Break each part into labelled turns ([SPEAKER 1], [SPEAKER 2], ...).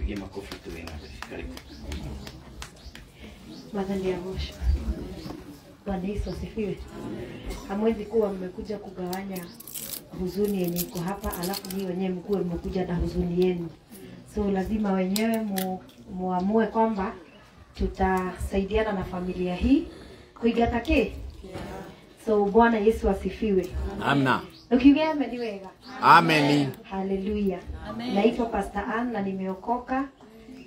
[SPEAKER 1] Tupigie makofi tu wena. Karibu.
[SPEAKER 2] Mwathani agocwo. Bwana Yesu asifiwe. Hamwezi kuwa mmekuja kugawanya huzuni yenye iko hapa alafu nyinyi wenyewe mkuwe mmekuja na huzuni yenu. So lazima wenyewe muamue kwamba tutasaidiana na familia hii kuigata ke. So Bwana Yesu asifiwe.
[SPEAKER 3] Amna.
[SPEAKER 2] Ukiuga amen ni wega.
[SPEAKER 3] Amen.
[SPEAKER 2] Haleluya. Naitwa Pastor Ann na nimeokoka.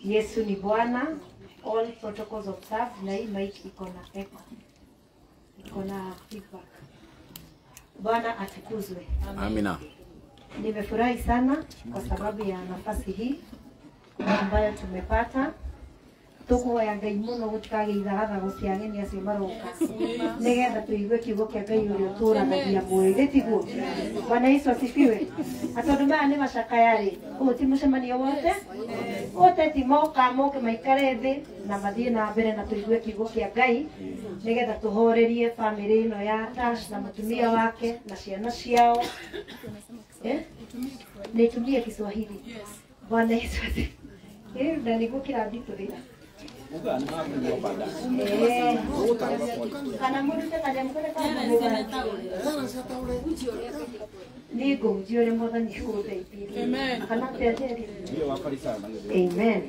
[SPEAKER 2] Yesu ni Bwana. All protocols observed, na hii mic iko na echo. Iko na feedback. Bwana atukuzwe.
[SPEAKER 3] Amina.
[SPEAKER 2] Nimefurahi sana kwa sababu ya nafasi hii ambayo tumepata. Tukuhoya Ngai muno gutikage ithagathago cia ageni acio maroka nigetha tuigue kiugo kia Ngai uria utũranagia muoyo ithĩ tiguo? Bwana Yesu asifiwe. Atondu maya nĩ macakaya-rĩ, ũyũ ti mũcemanio wote wote ti moka moke maikare thĩ na mathiĩ na mbere na tũigue kiugo kĩa Ngai nigetha tũhorerie famĩlĩ ĩno ya Tash na mũtumia wake na ciana ciao. Nitumie Kiswahili. Bwana Yesu asifiwe. Na nĩguo kĩranditũrĩra. Kana mũrute kanyamũ karĩa nĩ ngũhunjia ũrĩa Mwathani egũndeithirie. Kana atĩa Njeri? Amen.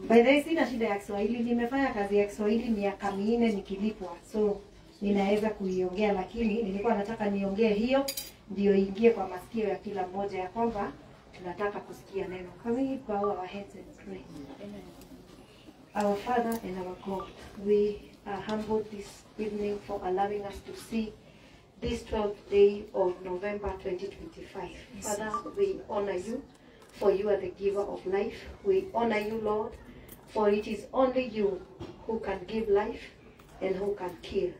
[SPEAKER 2] By the way, sina shida ya Kiswahili. Nimefanya kazi ya Kiswahili miaka 4 nikilipwa, so ninaweza kuiongea, lakini nilikuwa nataka niongee hiyo ndio ingie kwa masikio ya kila mmoja ya kwamba tunataka kusikia neno. Can we bow our heads and pray? Amen. Our Father and our God, we are humbled this evening for allowing us to see this 12th day of November 2025. Father, we honor you, for you are the giver of life. We honor you, Lord, for it is only you who can give life and who can kill.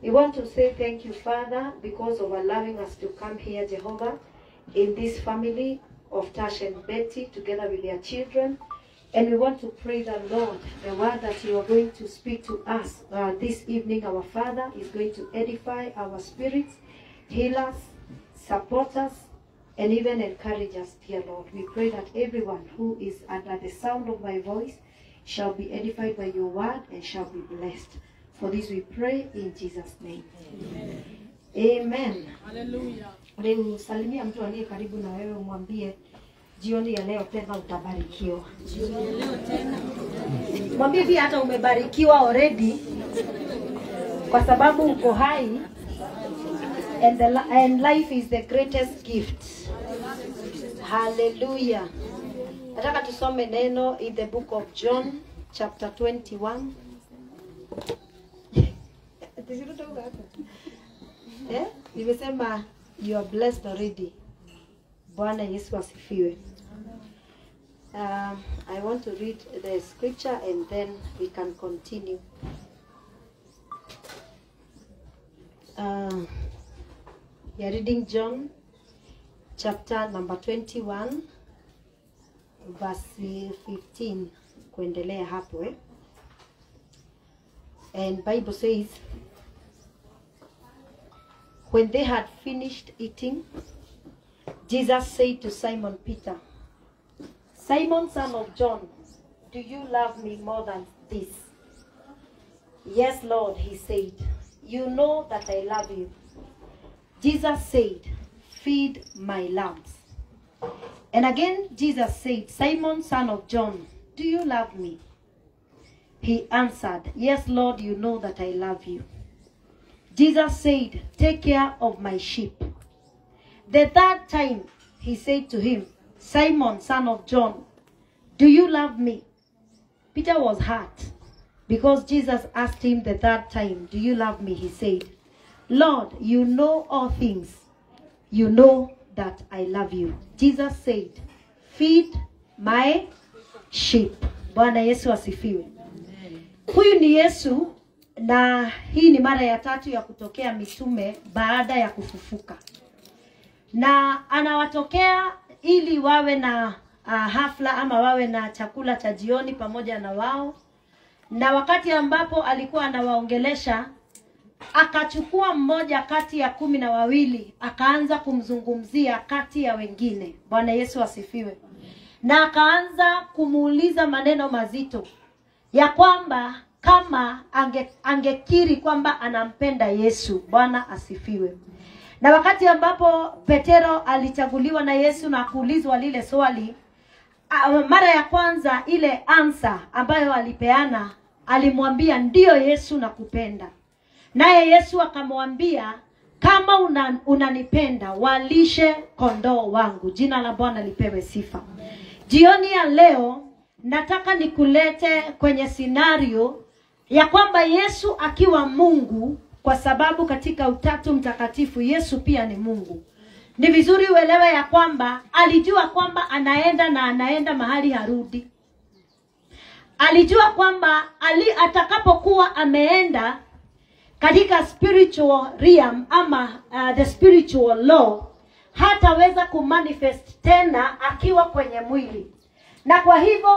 [SPEAKER 2] We want to say thank you, Father, because of allowing us to come here, Jehovah, in this family of Tash and Betty, together with their children. And we want to pray that, Lord, the word that you are going to speak to us this evening, our Father, is going to edify our spirits, heal us, support us, and even encourage us, dear Lord. We pray that everyone who is under the sound of my voice shall be edified by your word and shall be blessed. For this we pray in Jesus' name. Amen. Amen.
[SPEAKER 4] Hallelujah.
[SPEAKER 2] Leo salimia mtu aliye karibu na wewe umwambie jioni ya leo tena utabarikiwa.
[SPEAKER 4] Jioni ya leo tena.
[SPEAKER 2] Mwambie pia hata umebarikiwa already kwa sababu uko hai, and life is the greatest gift. Hallelujah. Nataka tusome neno in the book of John chapter 21. Nimesema you are blessed already. Bwana Yesu asifiwe. I want to read the scripture and then we can continue. We are reading John chapter number 21 verse 15 kuendelea hapo eh. And Bible says, when they had finished eating, Jesus said to Simon Peter, Simon, son of John, do you love me more than this? Yes, Lord, he said, you know that I love you. Jesus said, feed my lambs. And again Jesus said, Simon, son of John, do you love me? He answered, yes, Lord, you know that I love you. Jesus said, take care of my sheep. The third time he said to him, Simon, son of John, do you love me? Peter was hurt because Jesus asked him the third time, do you love me? He said, Lord, you know all things. You know that I love you. Jesus said, feed my sheep. Bwana Yesu asifiwe. Huyu ni Yesu, na hii ni mara ya tatu ya kutokea mitume baada ya kufufuka. Na anawatokea ili wawe na hafla ama wawe na chakula cha jioni pamoja na wao. Na wakati ambapo alikuwa anawaongelesha, akachukua mmoja kati ya 12 akaanza kumzungumzia kati ya wengine. Bwana Yesu asifiwe. na akaanza kumuuliza maneno mazito ya kwamba kama angekiri kwamba anampenda Yesu. Bwana asifiwe. Na wakati ambapo Petero alichaguliwa na Yesu na kuulizwa lile swali, mara ya kwanza ile answer ambayo alipeana, alimwambia ndiyo Yesu nakupenda. Naye Yesu akamwambia kama unanipenda walishe kondoo wangu. Jina la Bwana lipewe sifa. Jioni ya leo nataka nikulete kwenye scenario ya kwamba Yesu akiwa Mungu, kwa sababu katika Utatu Mtakatifu Yesu pia ni Mungu. Ni vizuri uelewe ya kwamba alijua kwamba anaenda na anaenda mahali harudi. Alijua kwamba atakapokuwa ameenda katika spiritual realm ama the spiritual law, hataweza kumanifest tena akiwa kwenye mwili. Na kwa hivyo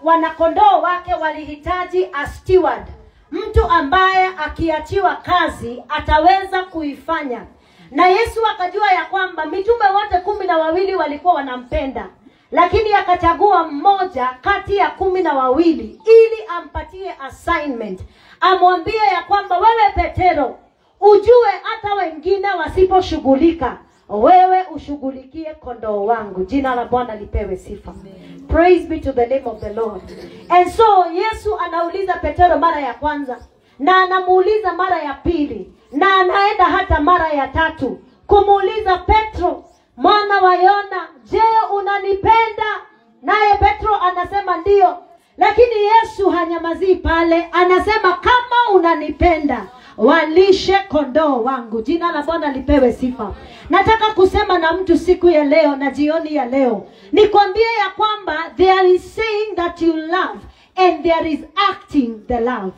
[SPEAKER 2] wanakondoo wake walihitaji a steward, mtu ambaye akiachiwa kazi ataweza kuifanya. Na Yesu akajua ya kwamba mitume wote 12 walikuwa wanampenda, lakini akachagua mmoja kati ya 12 ili ampatie assignment, amwambie ya kwamba wewe Petero, ujue hata wengine wasiposhughulika, wewe ushughulikie kondoo wangu. Jina la Bwana lipewe sifa. Amen. Praise be to the name of the Lord. And so Yesu anauliza Petero mara ya kwanza, na anamuuliza mara ya pili, na anaenda hata mara ya tatu kumuuliza Petro, mwana wa Yona, je, unanipenda? Naye Petro anasema ndio. Lakini Yesu hanyamazii pale, anasema kama unanipenda walishe kondoo wangu. Jina la Bwana lipewe sifa. Nataka kusema na mtu siku ya leo na jioni ya leo, nikwambie ya kwamba there is saying that you love and there is acting the love.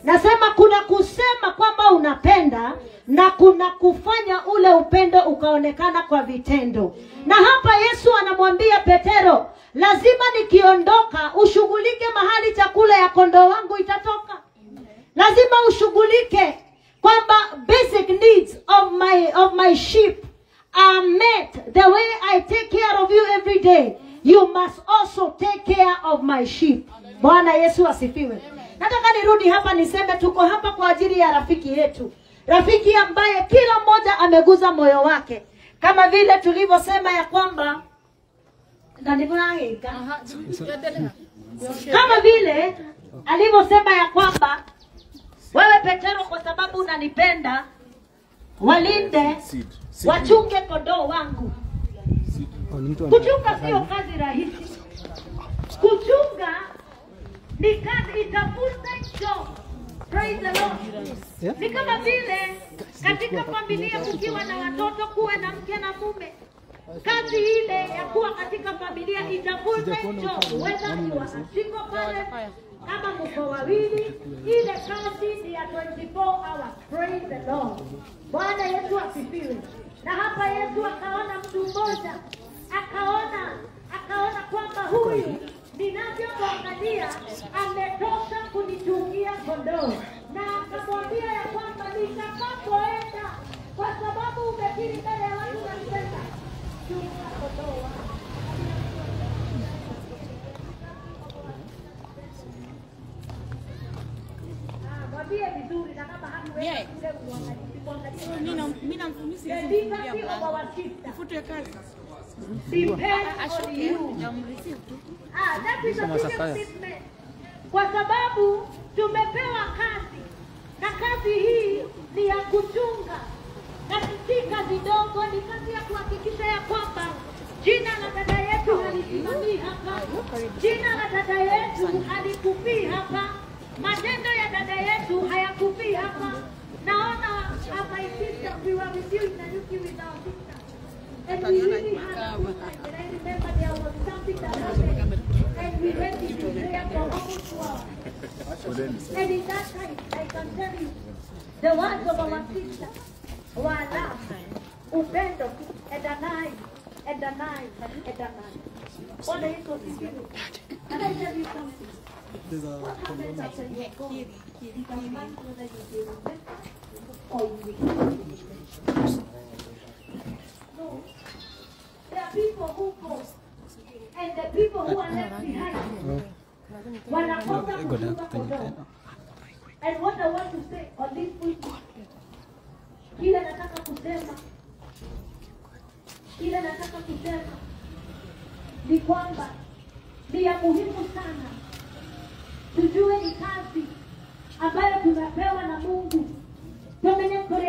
[SPEAKER 2] Nasema kuna kusema kwamba unapenda na kuna kufanya ule upendo ukaonekana kwa vitendo. Na hapa Yesu anamwambia Petero, lazima nikiondoka ushughulike mahali chakula ya kondoo wangu itatoka. Lazima ushughulike kwamba basic needs of my sheep are met. The way I take care of you every day, you must also take care of my sheep. Bwana Yesu asifiwe. Nataka nirudi hapa niseme tuko hapa kwa ajili ya rafiki yetu, rafiki ambaye kila mmoja ameguza moyo wake, kama vile tulivyosema ya kwamba kama vile alivyosema ya kwamba wewe Petero, kwa sababu unanipenda, walinde, wachunge kondoo wangu. Kuchunga sio kazi rahisi. Kuchunga ni kazi, it's a full-time job. Praise the Lord. Yeah. Ni kama vile katika familia kukiwa na watoto, kuwe na mke na mume. Kazi ile ya kuwa katika familia it's a full-time job. Whether you are a single parent, kama mko wawili, ile kazi ni ya 24 hours. Praise the Lord. Bwana Yesu asifiwe. Na hapa Yesu akaona mtu mmoja, akaona kwamba huyu ninavyomwangalia ametosha kunichungia kondoo, na akamwambia ya kwamba nitakapoenda, kwa sababu umekiri mbele ya watu unanipenda, chunga kondoo wangu. Mwambie vizuri, na kama hakuweza kule kuangalia. Mimi namfundisha kazi. Depend on you. That is a statement. Kwa sababu tumepewa kazi, na kazi hii ni ya kuchunga, na si kazi ndogo, ni kazi ya kuhakikisha ya kwamba jina la dada yetu halisimamii hapa, jina la dada yetu halikufii hapa, matendo ya dada yetu hayakufii hapa. Naona my sister, we were with you in Nanyuki with our sister. And we really had a good time. And I remember there was something that happened, and we went into prayer for almost 2 hours. And in that time, I can tell you, the words of our sister were love, upendo, and a nine, and a nine, and a nine. Bwana Yesu asifiwe. Can I tell you something? What happens after you are gone? You can find whether you will remember or you will. No. There are people who go and the people who are left behind wanakosa kuchunga kondoo. And what I want to say on this pulpit, kile nataka kusema, kile nataka kusema ni kwamba ni ya muhimu sana tujue ni kazi ambayo tunapewa na Mungu. Tumenye kore